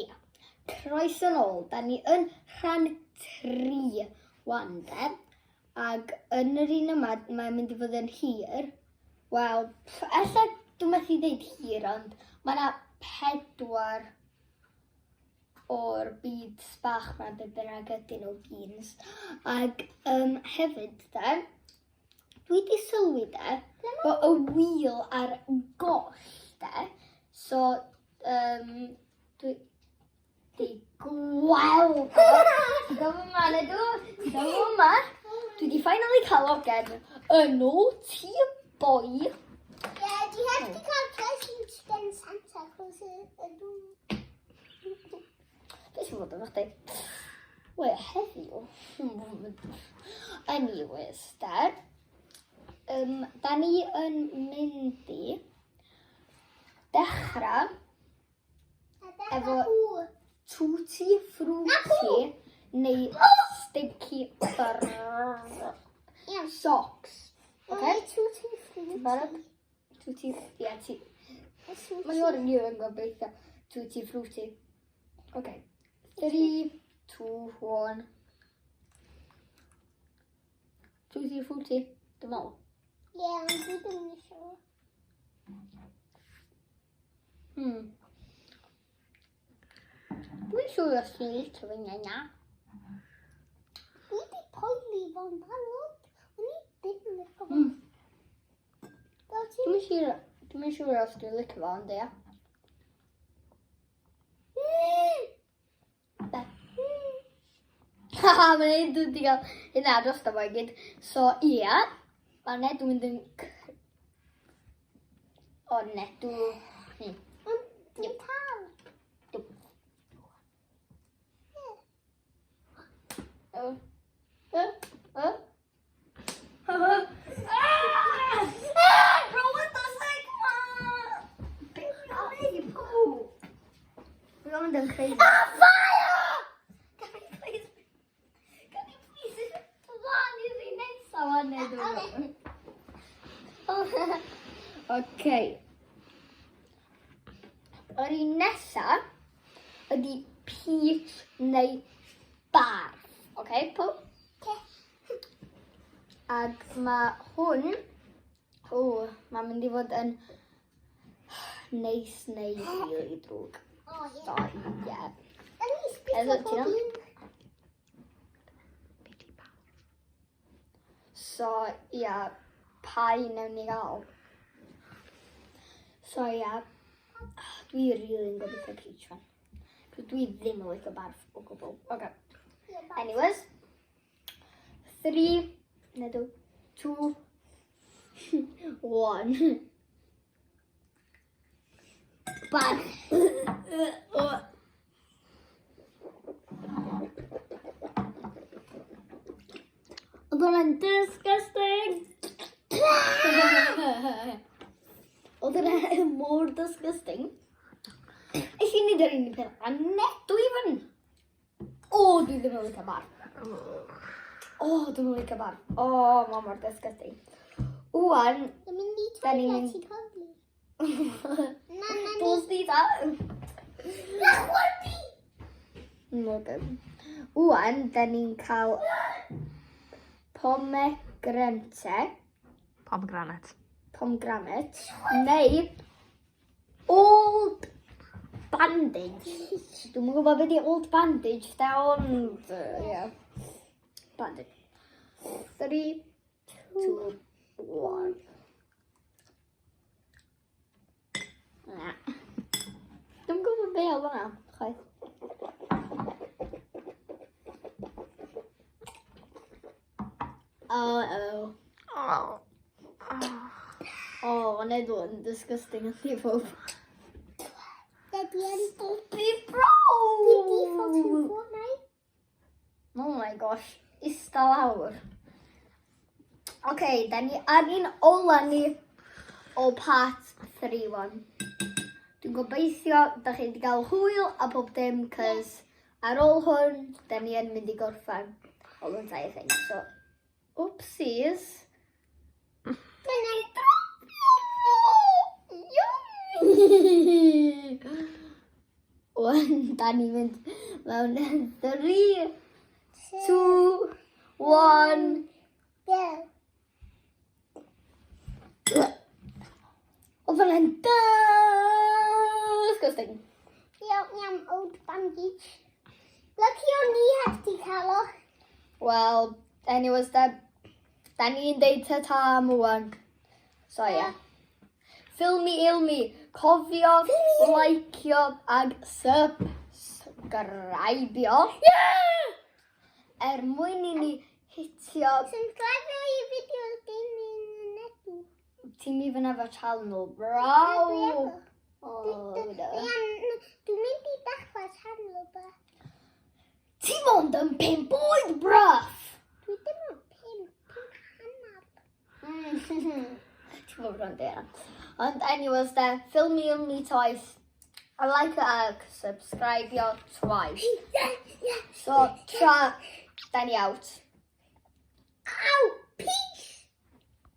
Ia. Croeso nôl. Da ni yn rhan 3 wan de. Ag yn yr un yma mae'n mynd i fod yn hir. Wel, ella dwi'n methu ddeud hir ond mae yna pedwar o'r beads bach ma, be bynnag ydyn nhw, beans. Ag um, hefyd de, dwi di sylwi de, bod y wheel ar goll de. So, um, dwi di gweld o. Ti'n gwybod yma, Nedw? Ti'n gwybod yma? Dwi di finally cael o gen y naughty boy. Ie, dwi heb di cael present gen Santa Claus y dŵr. Beth sy'n bod efo chdi? Wel, heddiw. Anyways, de. Um, da ni yn mynd i dechrau efo Tutti Frutti neu Stinky Brr Socks. Okay? Tutti Frutti. Barod? Tutti, ie, ti. Mae o'r yn yn gobeithio. Tutti Frutti. Okay. 3, 2, 1. Tutti Frutti. Dwi'n meddwl. Ie, ond dwi ddim yn siŵr. Dwi'n siŵr os ti'n licio fy na. Dwi wedi poeni fo'n barod. O'n i ddim yn licio fo. Dwi'n siŵr, dwi'n siŵr os dwi'n licio fo, ond ia. Be? Haha, mae'n ein dwi wedi cael hynna dros fo i gyd. So, ia, mae Nedw mynd yn... O, Nedw... Ond dwi'n cael. Dw. O. O. O. Dwi'n mynd yn crazy. Ah, fire! Can you please... Can you please... Plan i fi nesa wan neu dwi'n... Okay. Yr un nesa ydy peach neu barf. Okay, Pw? Ac mae hwn, o, mae'n mynd i fod yn neis neu really drwg. O, ie. So, ie. Yn i sbio pob un. So, ia, pa un newn ni gael? So, ia, dwi rili'n really gobeithio peach fan. Dwi ddim yn licio barf o gwbl. Okay. Anyways, 3, neu 2, 1. Barf. Oedd hwnna'n disgusting! Oedd hwnna mor disgusting. Eich i wneud yr un peth a nedw i fyny. O, dwi ddim yn licio barf. O, dwi'n yn licio barf. O, mae mor disgusting. Wan, Dwi'n mynd i Da ni'n toilet mynd- i coffi. Na, na, na. Dos di ta. Na, chwerthu! Morgan. Wan, da ni'n cael pomegranate. Pomegranate. Pomegranate. Neu Old Bandage. Dwi'm yn gwybod beth di Old Bandage da, ond... Ie. Bandage. 3, 2, 1. Na. Dwi'm yn gwybod be oedd hwnna, chwaith. Oh, oh. Oh. Oh, mae'n edrych yn disgusting yn di pob. Daddy, I'm Stop it, bro! default in Fortnite. Oh my gosh, ista lawr. Oce, okay, da ni ar un ola ni o part 3 wan. Dwi'n gobeithio da chi wedi cael hwyl a pob dim, cys ar ôl hwn, da ni yn mynd i gorffen all entire thing. So, oopsies. Dyna i dropio fo! Yummy! Wan, da ni'n mynd mewn 3, 2, 1. Go. Oedd hwnna'n disgusting. Iawn, iawn, old bandage. Lucky o'n i heb di cael o. Wel, anyways, da ni'n deud ta-ta am wan. So, ie. Yeah. Ffilmi ilmi, cofio, licio ag subscribio. Yeah! Er mwyn i ni hitio. Subscribe i fideo gaming yn Ti'n mi fyna efo channel, bro. Oh, no. Dwi'n mynd i dechrau channel ba. Ti mond yn 5 oed, bruv! Dwi ddim yn 5, 5.5. Ti'n gwybod rhan yna. Ond anyways, de, ffilmi ilmi twice. I like it ag subscribe twice. Yeah. So, tra, da ni out.